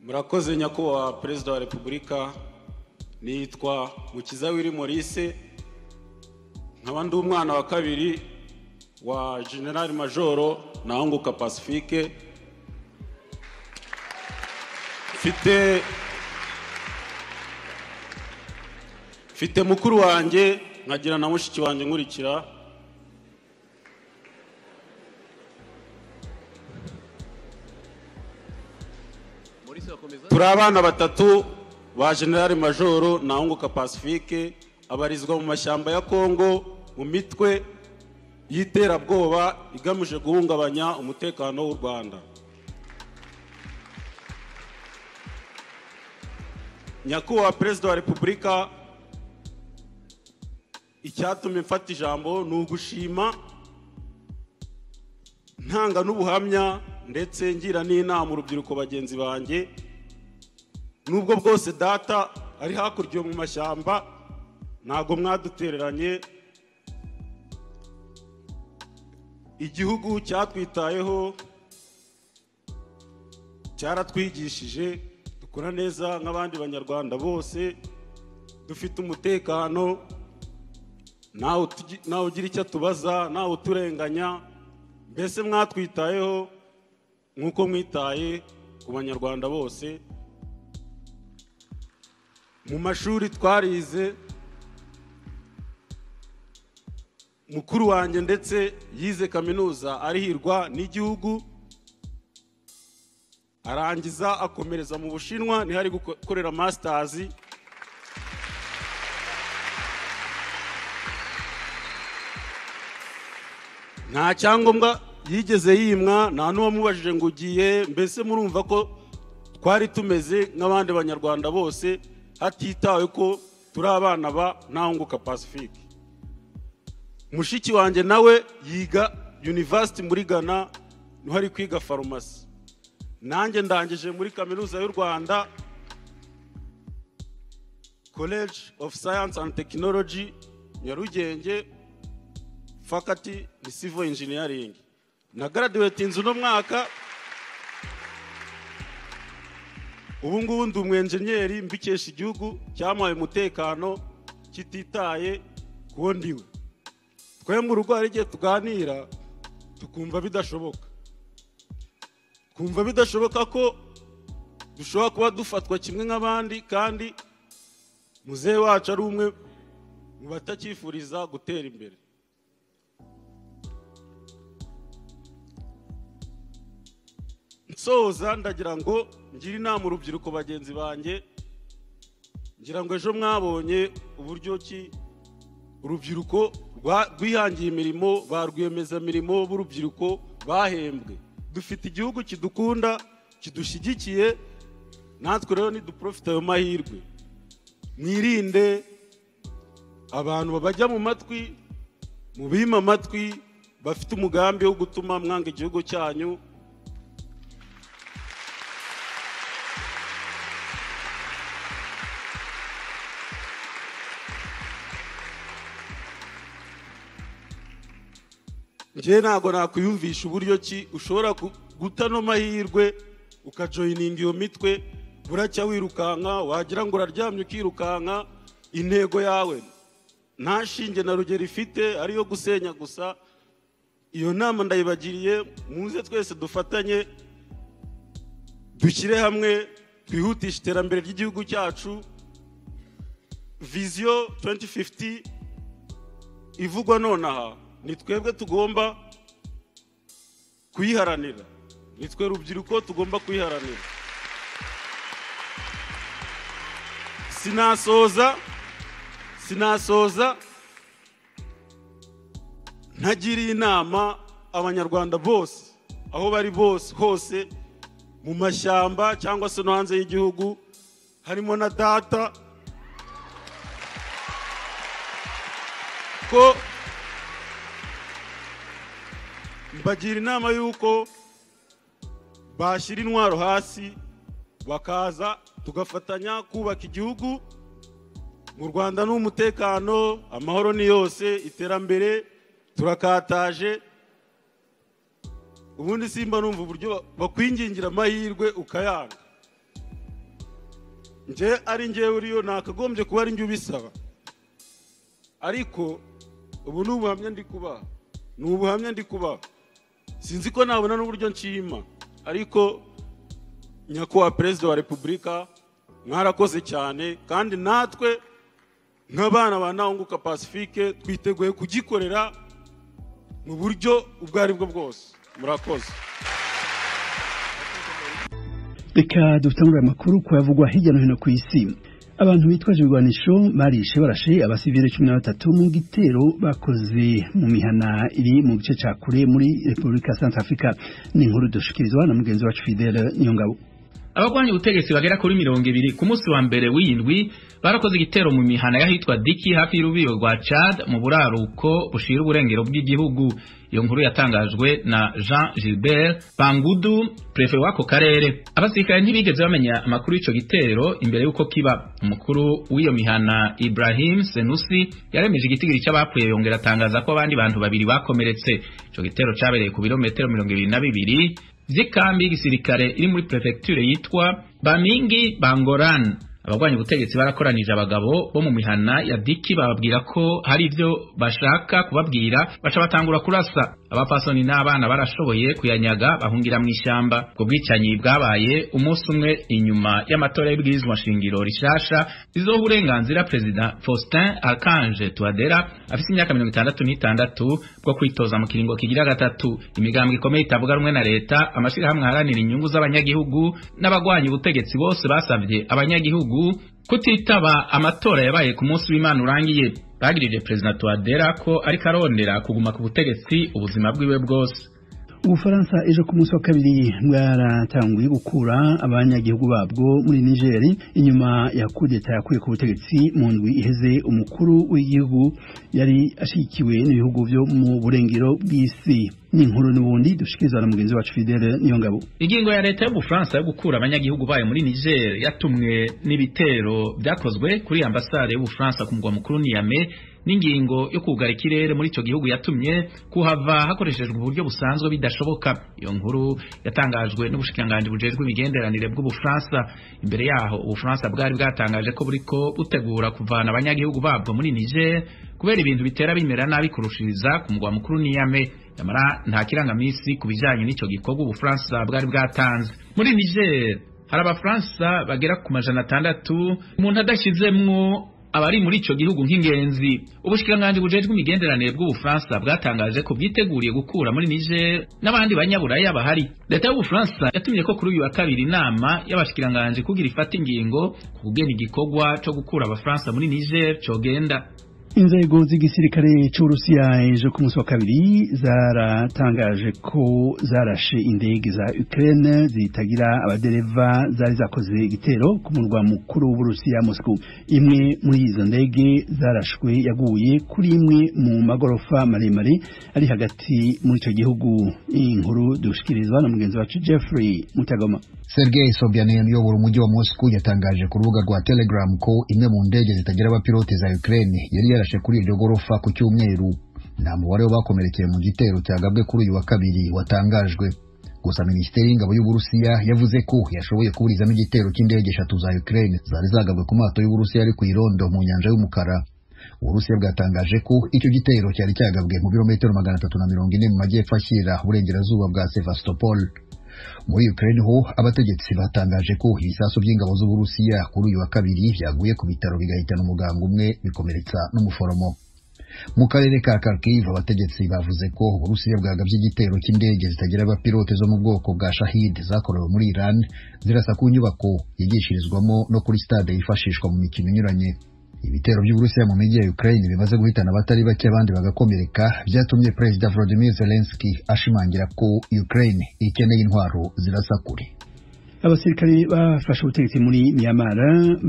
Murakoze nyakubahwa Perezida wa Repubulika. Nitwa Mukiza Willy Maurice, nkaba ndi umwana wa kabiri wa General Majoro Ntawunguka Pacifique. Mfite mukuru wanjye, nkagira na mushiki wanjye nkurikira. Turi abana batatu ba General Majoro Ntawunguka Pacifique, abarizwa mu mashyamba ya Kongo mu mitwe y'iterabwoba igamije guhungabanya umutekano w'u Rwanda. Nyakubahwa Perezida wa Repubulika, icyatumye mfata ijambo ni ugushima, ntanga n'ubuhamya, ndetse ngira n'inama urubyiruko bagenzi banjye. Nubwo bwose data ari hakurya mu mashyamba, ntago mwadutereranye. Igihugu cyatwitayeho, cyaratwigishije, dukora neza nk'abandi banyarwanda bose, dufite umutekano, nawe ugira icyo atubaza, nawe uturenganya. Mbese mwatwitayeho nk'uko mwitaye ku banyarwanda bose. Mu mashuri twarize, mukuru wanjye ndetse yize kaminuza arihirwa n'igihugu, arangiza akomereza mu Bushinwa, niho ari gukorera masters. Nta cyangombwa yigeze yimwa, nta n'uwamubajije ngo ugiye. Mbese murumva ko twari tumeze nk'abandi banyarwanda bose, hatitawe ko turi abana ba Ntawunguka Pacifique. Mushiki wanjye nawe yiga university muri Ghana, niho ari kwiga farumasi. Nanjye ndangije muri kaminuza y'u Rwanda, College of Science and Technology Nyarugenge, faculty ni civil engineering. Na graduate inzu no mwaka. Ubu ngubu ndi umwenjenyeri mbikesha igihugu cyamuhaye umutekano kititaye kuwo ndiwe. Twe mu rugo hari igihe tuganira tukumva bidashoboka, kumva bidashoboka ko dushobora kuba dufatwa kimwe nk'abandi, kandi muzehe wacu ari umwe mu batacyifuriza gutera imbere. Nsoza ndagira ngo ngire inama urubyiruko bagenzi banjye. Ngira ngo ejo mwabonye uburyo ki urubyiruko rwihangiye imirimo, ba rwiyemezamirimo b'urubyiruko bahembwe. Dufite igihugu kidukunda, kidushyigikiye, natwe rero niduprofita ayo mahirwe. Mwirinde abantu babajya mu matwi, mubima amatwi, bafite umugambi wo gutuma mwanga igihugu cyanyu. Njye ntabwo nakwiyumvisha uburyo ki ushobora guta no mahirwe ukajoyininga iyo mitwe, buracya wirukanka, wagira ngo uraryamye ukirukanka. Intego yawe nta shinge na rugero ifite, ariyo gusenya gusa. Iyo nama ndayibagiriye, muze twese dufatanye, dushyire hamwe, twihutishe iterambere ry'igihugu cyacu. Vision 2050 ivugwa nonaha, ni twebwe tugomba kuyiharanira, ni twe rubyiruko tugomba kuyiharanira. Sinasoza ntagiriye inama abanyarwanda bose aho bari bose hose, mu mashyamba cyangwa se no hanze y'igihugu, harimo na data, ko mbagira inama yuko bashyira intwaro hasi, bakaza tugafatanya kubaka igihugu. Mu Rwanda ni umutekano, amahoro ni yose, iterambere turakataje. Ubundi simba numva uburyo bakwingingira amahirwe ukayanga. Nje ari ngewe uriyo nakagombye kuba ari njye ubisaba, ariko ubu ni ubuhamya ndi kubaha, ni ubuhamya ndi kubaha. Sinzi ko nabona n'uburyo nshima, ariko nyakubahwa Perezida wa Repubulika mwarakoze cyane, kandi natwe nk'abana ba Ntawunguka Pacifique twiteguye kugikorera mu buryo ubwo ari bwo bwose. Murakoze. Reka dutangure amakuru kuyavugwa hirya no hino ku isi. Abantu bitwaje ibigwanisho barishe barashe abasivile 13 mu gitero bakoze mu mihana iri mu gice ca kure muri Republika Centrafrica. Ni inkuru dushikirizwa na mugenzi wacu Fidele Niyongabo. Abagwanya ubutegetsi bagera kuri 20 ku munsi wa mbere w'indwi barakoze igitero mu mihana y'ahitwa Diki hafi y'urubibe rwa Chad mu buraruko bushira uburengero bw'igihugu. Iyo nkuru yatangajwe na Jean Gilbert Bangudu, prefe w'ako karere. Abasirikare ntibigeze bamenya amakuru y'ico gitero imbere y'uko kiba. Umukuru w'iyo mihana Ibrahim Senusi yaremeje igitigiri c'abapfuye, yongera atangaza ko abandi bantu babiri bakomeretse. Ico gitero cabereye ku birometero 22 vy'ikambi y'igisirikare iri muri prefecture yitwa Bamingi Bangoran. Abagwanya ubutegetsi barakoranije abagabo bo mu mihana ya Diki bababwira ko hari ivyo bashaka kubabwira, baca batangura kurasa. Abapfasoni n'abana barashoboye kuyanyaga bahungira mw'ishamba. Ubwo bwicanyi bwabaye umunsi umwe inyuma y'amatora y'ibwirizwa shingiro rishasha rizoha uburenganzira Perezida Faustin Archange Touadera afise imyaka 66 bwo kwitoza mu kiringo kigira gatatu. Imigambwe ikomeye itavuga rumwe na leta, amashirahamwe aharanira inyungu z'abanyagihugu n'abagwanya ubutegetsi bose basavye abanyagihugu kutitaba amatora yabaye ku munsi w'Imana urangiye. Bagirije Perezida Touadera ko ariko arondera kuguma ku butegetsi ubuzima bwiwe bwose. Ubufaransa ejo ku munsi wa kabiri bwaratanguye gukura abanyagihugu babwo muri Niger inyuma ya kudeta yakuye ku butegetsi mu ndwi iheze umukuru w'igihugu yari ashigikiwe n'ibihugu byo mu burengero bw'isi. Ni inkuru n'ubundi dushikirizwa na mugenzi wacu Fidele Niyongabo. Ingingo ya leta y'Ubufaransa yo gukura abanyagihugu bayo muri Niger yatumwe n'ibitero byakozwe kuri ambasade y'Ubufaransa ku mugwa mukuru Niamey, n'ingingo yo kugara ikirere muri ico gihugu yatumye kuhava hakoreshejwe uburyo busanzwe bidashoboka. Iyo nkuru yatangajwe n'ubushikiranganji bujejwe imigenderanire bw'Ubufaransa. Imbere yaho Ubufaransa bwari bwatangaje ko buriko butegura kuvana abanyagihugu babwo muri Niger kubera ibintu bitera bimera nabi kurushiriza ku mugwa mukuru Niamey. Yamara nta kirangamisi ku bijanye n'ico gikorwa Ubufaransa bwari bwatanze. Muri Niger hari abafaransa bagera ku 600 umuntu adashizemwo abari muri ico gihugu nk'ingenzi. Ubushikiranganji bujejwe imigenderanire bw'Ubufaransa bwatangaje ko bwiteguriye gukura muri Niger n'abandi banyaburaya bahari. Leta y'Ubufaransa yatumye ko kuri uyu wa kabiri inama y'abashikiranganji kugira ifate ingingo ku kugena igikorwa co gukura abafaransa muri Niger cogenda. Inzego z'igisirikare c'Uburusiya ejo ku munsi wa kabiri zaratangaje ko zarashe indege za Ukraine zitagira abadereva zari zakoze igitero ku murwa mukuru w'Uburusiya Moscow. Imwe muri izo ndege zarashwe yaguye kuri imwe mu magorofa maremare ari hagati muri ico gihugu. Inkuru dushikirizwa na mugenzi wacu Jeffrey Mutagoma. Sergei Sobyanin uyobora umujyi wa Moscow yatangaje ku rubuga rwa Telegram ko imwe mu ndege zitagira abapilote za Ukraine yari yarashe kuri iryo gorofa ku cyumweru. Nta mubare w'abakomerekeye mu gitero cyagabwe kuri uyu wa kabiri watangajwe. Gusa Minisiteri y'Ingabo y'Uburusiya yavuze ko yashoboye kuburizamo igitero cy'indege 3 za Ukraine zari zagabwe ku mato y'Uburusiya ari ku irondo mu nyanja y'Umukara. Uburusiya bwatangaje ko icyo gitero cyari cyagabwe mu birometero 340 mu majyepfo ashyira uburengerazuba bwa Sevastopol. Muri Ukraine ho abategetsi batangaje ko ibisasu by'ingabo z'Uburusiya kuri uyu wa kabiri byaguye ku bitaro bigahitana umuganga umwe bikomeretsa n'umuforomo. Mu karere ka Kharkiv abategetsi bavuze ko Uburusiya bwagabye igitero cy'indege zitagira abapilote zo mu bwoko bwa Shahid zakorewe muri Iran zirasa ku nyubako yigishirizwamo no kuri stade yifashishwa mu mikino inyuranye. Ibitero by'Uburusiya mu mijyi ya Ukraine bimaze guhitana abatari bake abandi bagakomereka byatumye Perezida Volodymyr Zelensky ashimangira ko Ukraine ikeneye intwaro zirasa kure. Abasirikare bafashe ubutegetsi muri Myanmar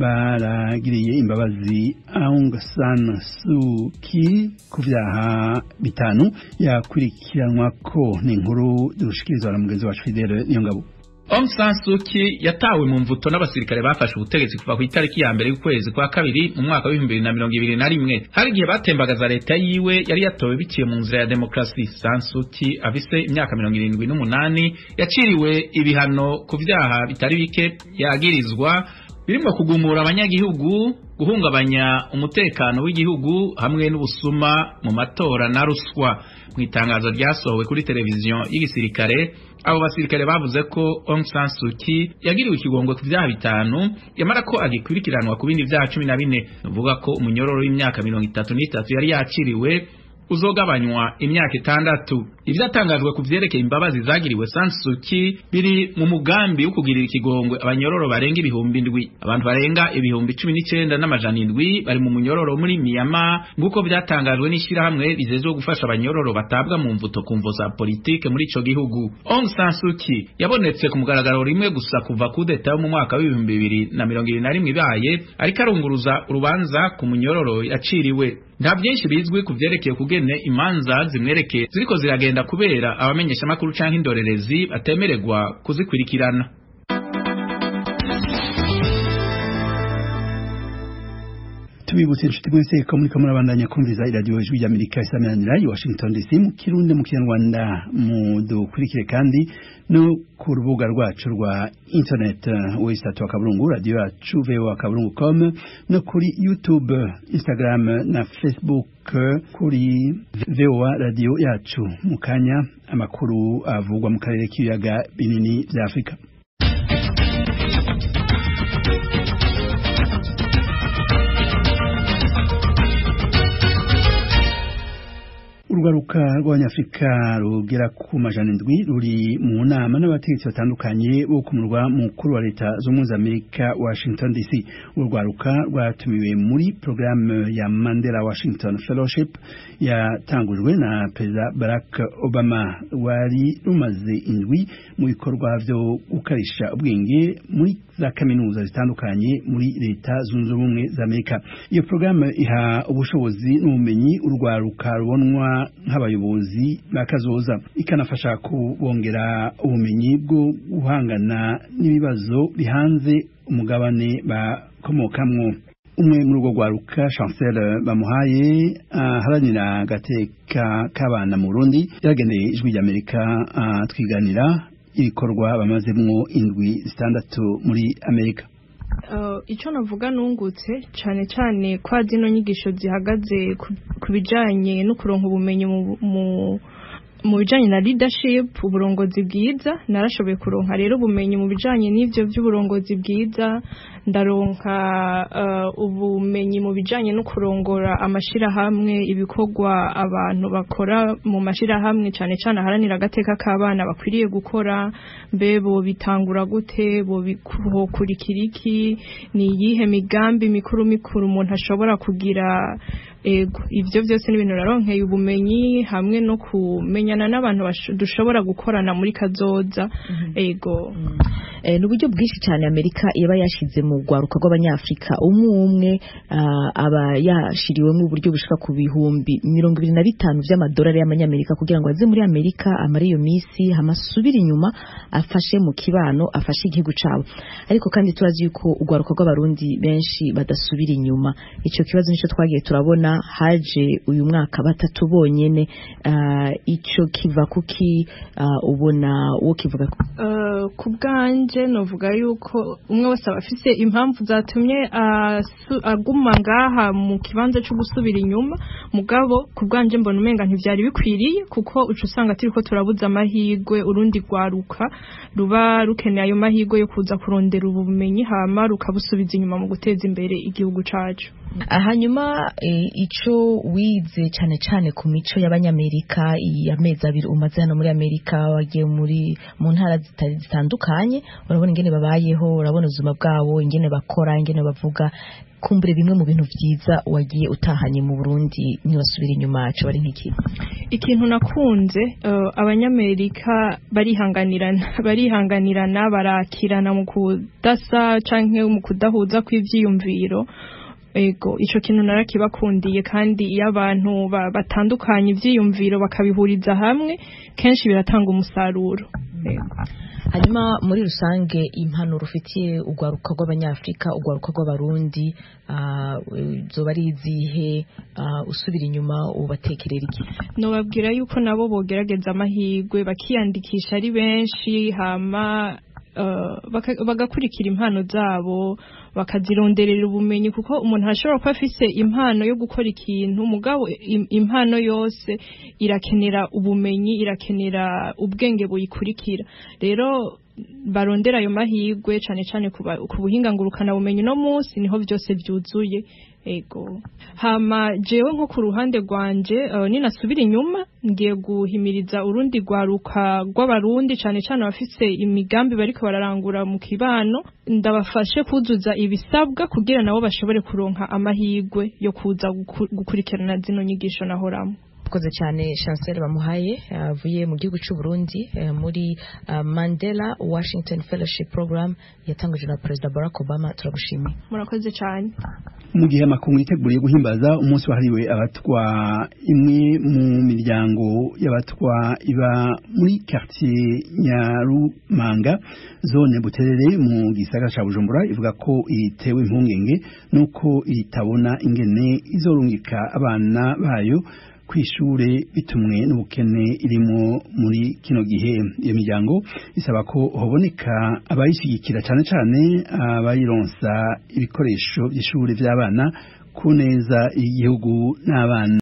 baragiriye imbabazi Aung San Suu Kyi ku vyaha 5 yakurikiranwa ko. Ni inkuru dushikirizwa na mugenzi wacu Fidele Niyongabo. Aung San Suu Kyi yatawe mu mvuto n'abasirikare bafashe ubutegetsi kuva ku itariki ya mbere y'ukwezi kwa kabiri mu mwaka wa 2021. Hari igihe batembagaza leta yiwe yari yatowe biciye mu nzira ya demokrasi. San Suu Kyi afise imyaka 78 yaciriwe ibihano ku vyaha bitari bike yagirizwa, birimo kugumura abanyagihugu, guhungabanya umutekano w'igihugu hamwe n'ubusuma mu matora na ruswa. Mu itangazo ryasohowe kuri televiziyo y'igisirikare, abo basirikare bavuze ko Aung San Suu Kyi yagiriwe ikigongo ku vyaha 5, yamara ko agikurikiranwa ku bindi vyaha 14. Nuvuga ko umunyororo w'imyaka 33 yari yaciriwe uzogabanywa imyaka 6. Ivyatangajwe ku vyerekeye imbabazi zagiriwe San Suu Kyi biri mu mugambi wo kugirira ikigongwe abanyororo barenga 7,000. Abantu barenga 19,700 bari mu munyororo muri Myanmar, nguko vyatangajwe n'ishirahamwe rijejwe gufasha abanyororo batabwa mu mvuto ku mvo za politike muri ico gihugu. Aung San Suu Kyi yabonetse ku mugaragaro rimwe gusa kuva kudeta yo mu mwaka w'ibihumbi 2021 ibaye, ariko arunguruza urubanza ku munyororo yaciriwe. Nta byinshi bizwi ku vyerekeye kugene imanza zimwerekeye ziriko ziragenda kubera abamenyesha makuru canke indorerezi batemererwa kuzikwirikirana. Tubibutse inshuti mwese ko muriko murabandanya kumviza iradiyo Ijwi ry'Amerika isamiranira i Washington DC mu Kirundi mu Kinyarwanda. Mudukurikire kandi no ku rubuga rwacu rwa internet wesitatu akaburungu radio yacu voa akaburungu com, no kuri YouTube, Instagram na Facebook kuri VOA radio yacu. Mu kanya amakuru avugwa mu karere k'ibiyaga binini vya Afrika. Urwaruka rw'Abanyafrika rugera ku 700 ruri mu nama n'abategetsi batandukanye bo ku murwa mukuru wa Leta Zunze za Amerika, Washington DC. Urwaruka rwatumiwe muri programme ya Mandela Washington Fellowship yatangujwe na Perezida Barack Obama, wari rumaze indwi mu bikorwa vyo gukarisha ubwenge muri za kaminuza zitandukanye muri Leta Zunze Ubumwe za Amerika. Iyo programme iha ubushobozi n'ubumenyi urwaruka rubonwa nk'abayobozi bakazoza, ikanafasha kubongera ubumenyi bwo guhangana n'ibibazo bihanze umugabane bakomokamwo. Umwe muri urwo rwaruka, Chancel Bamuhaye, aharanira agateka k'abana mu Burundi, yaragendeye Ijwi ry'Amerika twiganira ibikorwa bamazemwo indwi 6 muri Amerika. Icyo navuga nungutse cyane cyane kwa zino nyigisho zihagaze ku bijyanye no kuronka ubumenyi mu bijyanye na leadership, uburongozi bwiza. Narashoboye kuronka rero ubumenyi mu bijyanye n'ibyo by'uburongozi bwiza, ndaronka ubumenyi mu bijyanye no kurongora amashirahamwe, ibikorwa abantu bakora mu mashirahamwe cyane cyane aharanira agateka k'abana bakwiriye gukora, mbe bo bitangura gute, bo bikukurikira iki, ni iyihe migambi mikuru mikuru umuntu ashobora kugira. Ego, ivyo byose ni ibintu naronkeye ubumenyi hamwe no kumenyana n'abantu dushobora gukorana muri kazoza. Ego, n'uburyo bwinshi cyane Amerika iba yashize mu rwaruka rw'Abanyafrika, umwe umwe aba yashiriwemo uburyo bushika ku 25,000 by'amadolari y'Amanyamerika kugira ngo aze muri Amerika amare iyo misi, amasubire inyuma afashe mu kibano, afashe igihugu cabo. Ariko kandi turazi yuko urwaruka rw'Abarundi benshi badasubira inyuma. Ico kibazo nico twagiye turabona haje uyu mwaka batatu bonyene. Ico kiva kuki? Ubona wo kivuga ku bwanje novuga yuko umwe wese aba afise impamvu zatumye aguma ngaha mu kibanza cyo gusubira inyuma. Mugabo ku bwanje mbona umenga ntivyari bikwiriye, kuko uca usanga turiko turabuza amahirwe urundi rwaruka ruba rukeneye ayo mahirwe yo kuza kurondera ubumenyi, hama rukabusubiza inyuma mu guteza imbere igihugu cacu. Hanyuma ico wize cyane cyane ku mico y'Abanyamerika, amezi 2 umaze hano muri Amerika, wagiye muri mu ntara zitandukanye, urabona ingene babayeho, urabona ubuzima bwabo, ingene bakora, ingene bavuga. Kumbure bimwe mu bintu vyiza wagiye utahanye mu Burundi niwasubira inyuma cyo bari nk'iki? Ikintu nakunze, Abanyamerika barihanganirana, barakirana mu kudasa canke mu kudahuza kw'ivyiyumviro. Ego, ico kintu narakibakundiye, kandi iyo abantu batandukanye ivyiyumviro bakabihuriza hamwe kenshi biratanga umusaruro. Hanyuma muri rusange impanuro ufitiye urwaruka rw'Abanyafrika, urwaruka rw'Abarundi, zoba ari izihe? Usubira inyuma ubatekerera iki? Nobabwira yuko nabo bogerageza amahirwe bakiyandikisha ari benshi, hama bagakurikira impano zabo, bakazironderera ubumenyi, kuko umuntu ashobora kuba afise impano yo gukora ikintu, mugabo impano yose irakenera ubumenyi, irakenera ubwenge buyikurikira. Rero barondera ayo mahirwe cane cane ku buhinga ngurukana bumenyi, no munsi niho vyose vyuzuye. Ego, hama jewe nko ku ruhande rwanje, ninasubira inyuma ngiye guhimiriza urundi rwaruka rw'abarundi, cane cane abafise imigambi bariko bararangura mu kibano, ndabafashe kuzuza ibisabwa kugira nabo bashobore kuronka amahirwe yo kuza gukurikirana zino nyigisho nahoramo. Murakoze cyane Chancel Bamuhaye, avuye mu gihugu cy'u Burundi, muri Mandela Washington Fellowship Program yatangajwe na Perezida Barack Obama. Turagushimiye. Murakoze cyane. Mu gihe amakungu yiteguriye guhimbaza umunsi wahariwe abatwa, imwe mu miryango y'abatwa iba muri quartier Nyarumanga, zone Buterere, mu gisagara ca Bujumbura, ivuga ko itewe impungenge nuko itabona ingene izorungika abana bayo kw'ishure bitumwe n'ubukene irimo muri kino gihe. Iyo miryango isaba ko hoboneka abayishigikira, cane cane abayironsa ibikoresho vy'ishure vy'abana, ku neza y'igihugu n'abana.